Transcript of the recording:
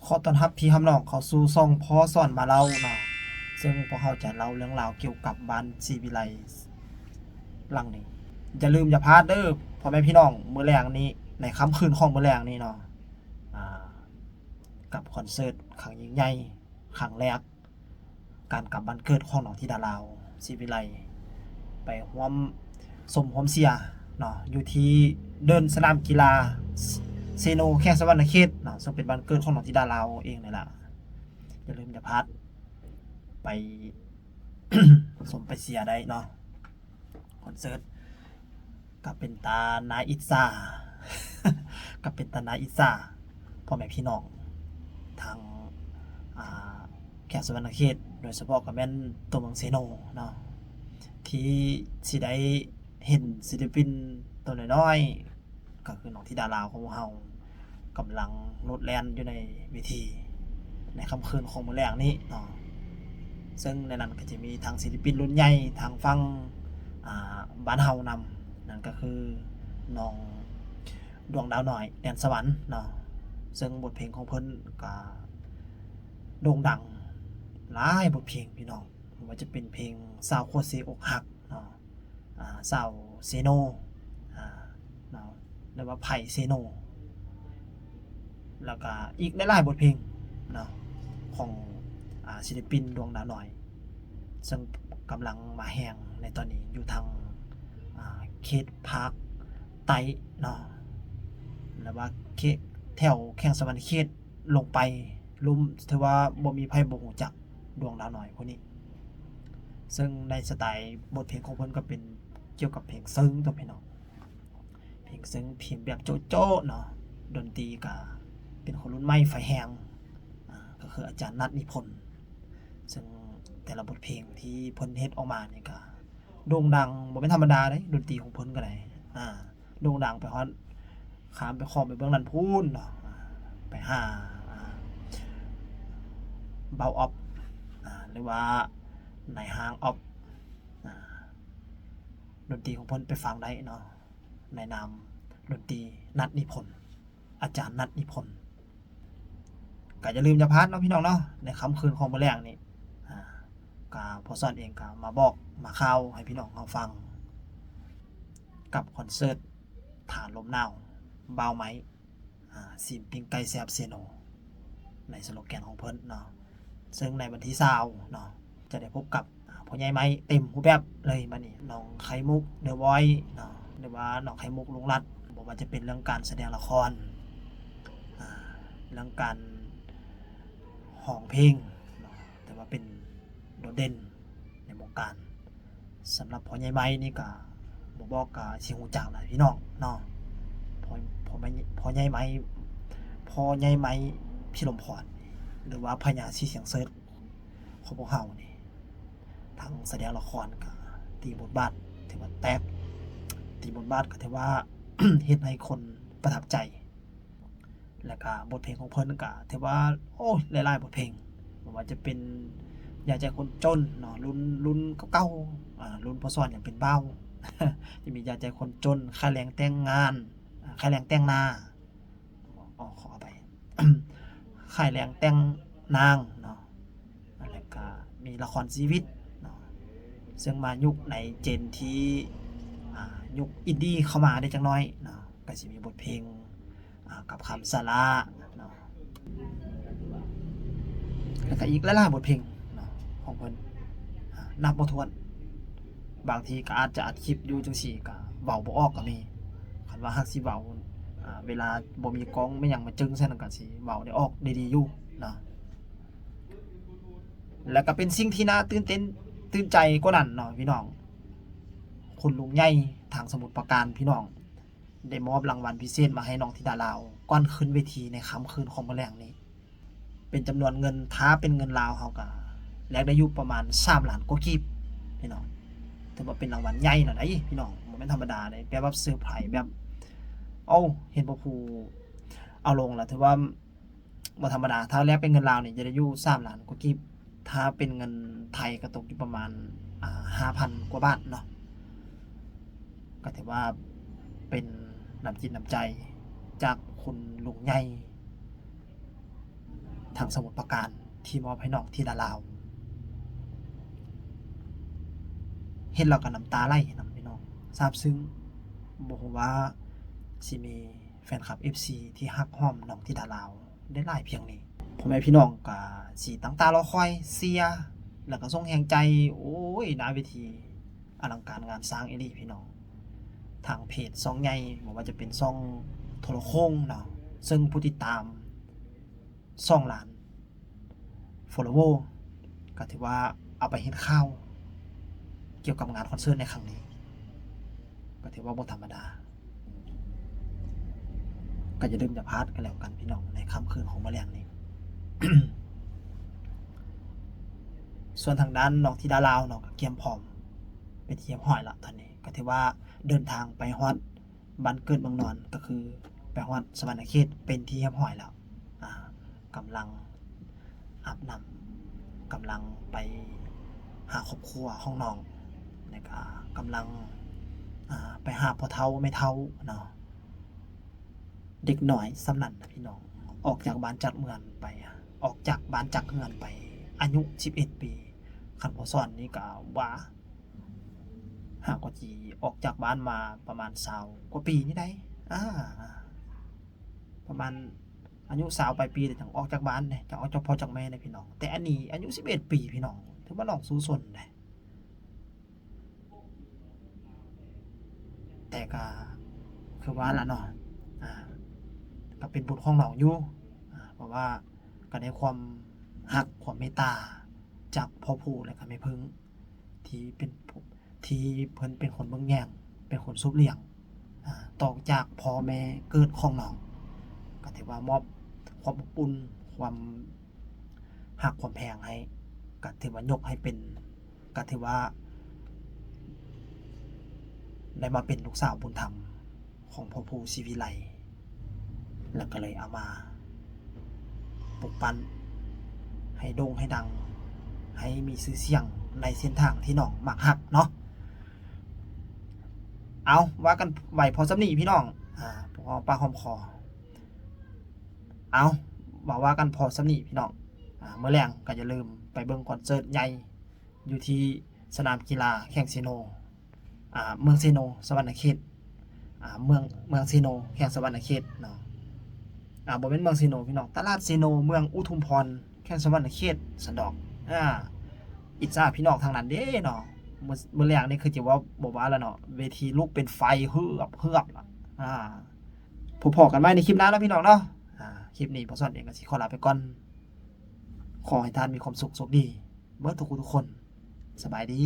ຂໍຕ້ອນຮັບພີ່ຮັບນ້ອງເຂົ້າສູ່ຊ່ອງພໍ່ສອນມາເລົ່າເນາະ, ເຊິ່ງພວກເຮົາຈະເລົ່າເລື່ອງລາວກ່ຽວກັບບ້ານສີວິໄລຫຼັງນີ້. ຢ່າລືມຢ່າພາດເດີ ພໍ່ແມ່ພີ່ນ້ອງ, ມື້ແລງນີ້ ໃນຄ່ຳຄືນຂອງມື້ແລງນີ້ເນາະ ອາ ກັບຄອນເສີດຄັ້ງຍິ່ງໃຫຍ່ ຄັ້ງແລກ ການກັບບ້ານເກີດຂອງນ້ອງທິດາລາວ ສີວິໄລ ໄປຮ່ວມຊົມຮ່ວມເຊຍເນາະ ຢູ່ທີ່ເດີ່ນສະໜາມກິລາເຊໂນ ແຂວງສະຫວັນນະເຂດເນາະ, ເຊິ່ງເປັນບ້ານເກີດຂອງນ້ອງທິດາລາວເອງນີ້ລະ. ຢ່າລືມຢ່າພາດ ໄປຊົມໄປເຊຍໄດ້ເນາະ. ຄອນເສີດ ກໍເປັນຕາໜ້າອິດສາ ກໍເປັນຕາໜ້າອິດສາພໍ່ແມ່ພີ່ນ້ອງທາງ ອ່າ ແຂວງສະຫວັນນະເຂດ, ໂດຍສະເພາະກໍແມ່ນຕົວເມືອງເຊໂນເນາະ ທີ່ຊິໄດ້ເຫັນສິລະປິນຕົວນ້ອຍໆ ກໍຄືນ້ອງທິດາລາວຂອງພວກເຮົາ ກຳລັງໂລດແລ່ນຢູ່ໃນເວທີໃນຄ່ຳຄືນຂອງມື້ແລງນີ້ເນາະ. ເຊິ່ງໃນນັ້ນກໍຈະມີທັງສິລະປິນລຸ້ນໃຫຍ່ທາງຝັ່ງ ອ່າ ບ້ານເຮົານຳ, ນັ້ນກໍຄືນ້ອງດວງດາວນ້ອຍ ແດນສະຫວັນເນາະ. ເຊິ່ງບົດເພງຂອງເພິ່ນກໍໂດ່ງດັງຫຼາຍບົດເພງພີ່ນ້ອງ, ບໍ່ວ່າຈະເປັນເພງສາວຂົວເຊອົກຫັກເນາະ ອາ ສາວເຊໂນ ອາ ເນາະ ຫຼືວ່າໄພເຊໂນ ແລ້ວກະອີກຫຼາຍໆບົດເພງເນາະ ຂອງ ອາ ສິລະປິນດວງດາວນ້ອຍ ເຊິ່ງກຳລັງມາແຮງໃນຕອນນີ້ ຢູ່ທາງ ອາ ເຂດພາກໃຕ້ເນາະ ຫຼືວ່າເຂດແຖວແຂວງສະຫວັນນະເຂດລົງໄປລຸ່ມ ຖືວ່າບໍ່ມີໃຜບໍ່ຮູ້ຈັກ ດວງດາວນ້ອຍຜູ້ນີ້. ເຊິ່ງໃນສະໄຕບົດເພງຂອງເພິ່ນກໍເປັນກ່ຽວກັບເພງເຊິ່ງຕົວະພີ່ນ້ອງ, ເພງເຊິ່ງ ເພງແບບໂຈະໆເນາະ, ດົນຕີກໍເປັນຄົນລຸ້ນໃໝ່ໄຟແຮງ ອາ ກໍຄືອາຈານນັດນິພົນ. ເຊິ່ງແຕ່ລະບົດເພງທີ່ເພິ່ນເຮັດອອກມານີ້ກໍໂດ່ງດັງບໍ່ແມ່ນທຳມະດາເດ້, ດົນຕີຂອງເພິ່ນກໍໄດ້ ອາ ໂດ່ງດັງໄປຮອດ ຂ້າມໄປຂອບໄປເບື້ອງນັ້ນພຸ້ນເນາະ ໄປຫາ ອ່າ ບ່າວອອບ ອ່າ ຫຼືວ່ານາຍຮ້າງອອບ ອ່າ ດົນຕີຂອງເພິ່ນໄປຟັງໄດ້ເນາະ ໃນນາມດົນຕີນັດນິພົນ ອາຈານນັດນິພົນ. ກໍຢ່າລືມຢ່າພາດເນາະພີ່ນ້ອງເນາະ ໃນຄ່ຳຄືນຂອງມື້ແລງນີ້ ອ່າ ກໍພໍ່ສອນເອງກໍມາບອກມາຂ່າວໃຫ້ພີ່ນ້ອງເຮົາຟັງ ກັບຄອນເສີດຖານລົມໜາວ ບ່າວໄມ້ ອ່າ ຊີມປີ້ງໄກ່ແຊບເຊໂນ ໃນສະໂລແກນຂອງເພິ່ນເນາະ. ເຊິ່ງໃນວັນທີຊາວເນາະ ຈະໄດ້ພົບກັບ ອ່າ ພໍ່ໃຫຍ່ໄມ້ເຕັມຮູບແບບເລີຍ. ບັດນີ້ນ້ອງໄຂ່ມຸກ The Voice ເນາະ ຫຼືວ່ານ້ອງໄຂ່ມຸກ ລຸງລັດ ບໍ່ວ່າຈະເປັນເລື່ອງການສະແດງລະຄອນ ອ່າ ເລື່ອງການຮ້ອງເພງເນາະ ຖືວ່າເປັນໂດດເດັ່ນໃນວົງການ. ສຳລັບພໍ່ໃຫຍ່ໄມ້ນີ້ກໍບໍ່ບອກກໍຊິຮູ້ຈັກແຫຼະພີ່ນ້ອງເນາະ ພໍ່ ພໍ່ໃຫຍ່ ພໍ່ໃຫຍ່ໄມ້ ພໍ່ໃຫຍ່ໄມ້ ພິລົມພອນ ຫຼືວ່າພະຍາສີສຽງເສີດຂອງພວກເຮົານີ້ ທັງສະແດງລະຄອນກໍຕີບົດບາດຖືວ່າແຕກ ຕີບົດບາດກໍຖືວ່າເຮັດໃຫ້ຄົນປະທັບໃຈ. ແລ້ວກະບົດເພງຂອງເພິ່ນກະຖືວ່າ ໂອ້ຍ ຫຼາຍໆບົດເພງ ບໍ່ວ່າຈະເປັນຢາໃຈຄົນຈົນເນາະ ລຸ້ນ ລຸ້ນເກົ່າໆ ອາ ລຸ້ນພໍ່ສອນຍັງເປັນບ່າວ ຈະມີຢາໃຈຄົນຈົນ ຂາຍແລງແຕ່ງງານ ອາ ຂາຍແລງແຕ່ງໜ້າ ຂໍອະໄພ ຂາຍແລງແຕ່ງນາງເນາະ. ແລ້ວກະມີລະຄອນຊີວິດເນາະ ເຊິ່ງມາຍຸກໃນເຈນທີ່ ອ່າ ຍຸກອິນດີເຂົ້າມາໄດ້ຈັກໜ້ອຍເນາະ ກະຊິມີບົດເພງ ອ່າ ກັບຄຳສາລາເນາະ ແລ້ວກະອີກຫຼາຍໆບົດເພງເນາະຂອງເພິ່ນ ອ່າ ນັບບໍ່ຖ້ວນ. ບາງທີກະອາດຈະອັດຄລິບຢູ່ຈັ່ງຊີ້ກະເວົ້າບໍ່ອອກກະມີ ຄັນວ່າຫາກຊິເວົ້າ ອ່າ ເວລາບໍ່ມີກ້ອງມີຫຍັງມາຈຶງໃສ່ນັ້ນກະຊິເວົ້າໄດ້ອອກໄດ້ດີຢູ່ເນາະ. ແລ້ວກະເປັນສິ່ງທີ່ໜ້າຕື່ນເຕັ້ນຕື່ນໃຈກວ່ານັ້ນເນາະພີ່ນ້ອງ ຄຸນລຸງໃຫຍ່ທາງສະໝຸດປາການພີ່ນ້ອງ ໄດ້ມອບລາງວັນພິເສດມາໃຫ້ນ້ອງທິດາລາວ ກ່ອນຂຶ້ນເວທີໃນຄ່ຳຄືນຂອງມື້ແລງນີ້ ເປັນຈຳນວນເງິນ ຖ້າເປັນເງິນລາວເຮົາກະແລກໄດ້ຢູ່ປະມານສາມລ້ານກວ່າກີບພີ່ນ້ອງ. ຖືວ່າເປັນລາງວັນໃຫຍ່ແລ້ວໃດ໋ພີ່ນ້ອງ ບໍ່ແມ່ນທຳມະດາເດ້ ແບບວ່າເຊີໄພຣແບບ ເອົ້າ ເຫັນພວກຜູ້ເອົາລົງລະຖືວ່າ ບໍ່ທຳມະດາ ຖ້າແລກເປັນເງິນລາວນີ້ຈະໄດ້ຢູ່ສາມລ້ານກວ່າກີບ ຖ້າເປັນເງິນໄທກໍຕົກຢູ່ປະມານ ອ່າ ຫ້າພັນກວ່າບາດເນາະ. ກໍຖືວ່າເປັນນ້ຳຈິດນ້ຳໃຈຈາກຄຸນລຸງໃຫຍ່ ທາງສະໝຸດປາການ ທີ່ມອບໃຫ້ນ້ອງທິດາລາວ. ເຫັນແລ້ວກໍນ້ຳຕາໄຫຼນຳພີ່ນ້ອງ ຊາບຊຶ້ງ. ບໍ່ຮູ້ວ່າຊິມີແຟນຄລັບເອັຟຊີທີ່ຮັກຫອມນ້ອງທິດາລາວໄດ້ຫຼາຍພຽງນີ້. ພໍ່ແມ່ພີ່ນ້ອງກໍຊິຕັ້ງຕາລໍຄອຍເຊຍ ແລ້ວກໍສົ່ງແຮງໃຈ. ໂອ້ຍ ໜ້າເວທີອະລັງການງານສ້າງອີ່ຫຼີພີ່ນ້ອງ. ທາງເພຈຊ່ອງໃຫຍ່ ບໍ່ວ່າຈະເປັນຊ່ອງໂທລະໂຄ່ງເນາະ ເຊິ່ງຜູ້ຕິດຕາມສອງລ້ານ follower ກໍຖືວ່າເອົາໄປເຮັດຂ່າວກ່ຽວກັບງານຄອນເສີດໃນຄັ້ງນີ້ ກໍຖືວ່າບໍ່ທຳມະດາ. ກໍຢ່າລືມຢ່າພາດກັນແລ້ວກັນພີ່ນ້ອງ ໃນຄ່ຳຄືນຂອງມື້ແລງນີ້. ສ່ວນທາງດ້ານນ້ອງທິດາລາວເນາະ ກໍກຽມພ້ອມເປັນທີ່ຮຽບຮ້ອຍລະ ຕອນນີ້ກໍຖືວ່າເດີນທາງໄປຮອດ ບ້ານເກີດເມືອງນອນ ກໍຄືໄປຮອດສະຫວັນນະເຂດເປັນທີ່ຮຽບຮ້ອຍແລ້ວ. ອ່າ ກຳລັງອາບນ້ຳ ກຳລັງໄປຫາຄອບຄົວຂອງນ້ອງ ແລ້ວກະກຳລັງ ອ່າ ໄປຫາພໍ່ເຖົ້າແມ່ເຖົ້າເນາະ. ເດັກນ້ອຍສ່ຳນັ້ນນະພີ່ນ້ອງ ອອກຈາກບ້ານຈາກເມືອງໄປ ອອກຈາກບ້ານຈາກເຮືອນໄປ ອາຍຸສິບເອັດປີ. ຄັນບໍ່ສອນນີ້ກະວ່າ ຫາກໍຊິອອກຈາກບ້ານມາປະມານຊາວກວ່າປີນີ້ໄດ໋ ອາ ປະມານອາຍຸຊາວປາຍປີແລ້ວຈັ່ງອອກຈາກບ້ານເດ້ ຈັ່ງອອກຈາກພໍ່ຈາກແມ່ເດ້ພີ່ນ້ອງ. ແຕ່ອັນນີ້ອາຍຸສິບເອັດປີພີ່ນ້ອງ ຖືວ່ານ້ອງສູ້ຊົນເດ້. ແຕ່ກະຄືວ່າລະເນາະ ອາ ກະເປັນບຸນຂອງນ້ອງຢູ່ ອາ ເພາະວ່າກະໄດ້ຄວາມຮັກຄວາມເມດຕາຈາກພໍ່ຜູ້ ແລະກະແມ່ເພິ່ງ ທີ່ເປັນ ທີ່ເພິ່ນເປັນຄົນເບິ່ງແຍງ ເປັນຄົນສູບລ້ຽງ ອາ ຕໍ່ຈາກພໍ່ແມ່ເກີດຂອງນ້ອງ ກໍຖືວ່າມອບຄວາມອົບອຸ່ນ ຄວາມຮັກຄວາມແພງໃຫ້ ກໍຖືວ່າຍົກໃຫ້ເປັນ ກໍຖືວ່າໄດ້ມາເປັນລູກສາວບຸນທຳ ຂອງພໍ່ຜູ້ສີວິໄລ ແລ້ວກໍເລີຍເອົາມາປຸກປັ້ນໃຫ້ໂດ່ງໃຫ້ດັງ ໃຫ້ມີຊື່ສຽງໃນເສັ້ນທາງທີ່ນ້ອງມັກຮັກເນາະ. ເອົາ ວ່າກັນໄວ້ພໍສ່ຳນີ້ພີ່ນ້ອງ ອາ ພໍຫອມປາກຫອມຄໍ. ເອົາ ມາວ່າກັນພໍສ່ຳນີ້ພີ່ນ້ອງ ອາ ມື້ແລງກໍຢ່າລືມໄປເບິ່ງຄອນເສີດໃຫຍ່ ຢູ່ທີ່ສະໜາມກິລາແຂ້ງເຊໂນ ອາ ເມືອງເຊໂນ ສະຫວັນນະເຂດ ອາ ເມືອງ ເມືອງເຊໂນ ແຂວງສະຫວັນນະເຂດເນາະ. ອາ ບໍ່ແມ່ນເມືອງເຊໂນພີ່ນ້ອງ ຕະຫຼາດເຊໂນ ເມືອງອຸທຸມພອນ ແຂວງສະຫວັນນະເຂດຊັ້ນດອກ. ອາ ອິດສາພີ່ນ້ອງທາງນັ້ນເດ້ເນາະ. ມື້ ມື້ແລງນີ້ຄືຈະວ່າບໍ່ວ່າແລ້ວເນາະ ເວທີລຸກເປັນໄຟເຮືອບໆ ອາ ພົບພໍ້ກັນໃໝ່ໃນຄລິບໜ້າເນາະພີ່ນ້ອງເນາະ. ອາ ຄລິບນີ້ພໍ່ສອນເອງກໍຊິຂໍລາໄປກ່ອນ ຂໍໃຫ້ທ່ານມີຄວາມສຸກໂຊກດີເບິດທຸກຜູ້ທຸກຄົນ. ສະບາຍດີ.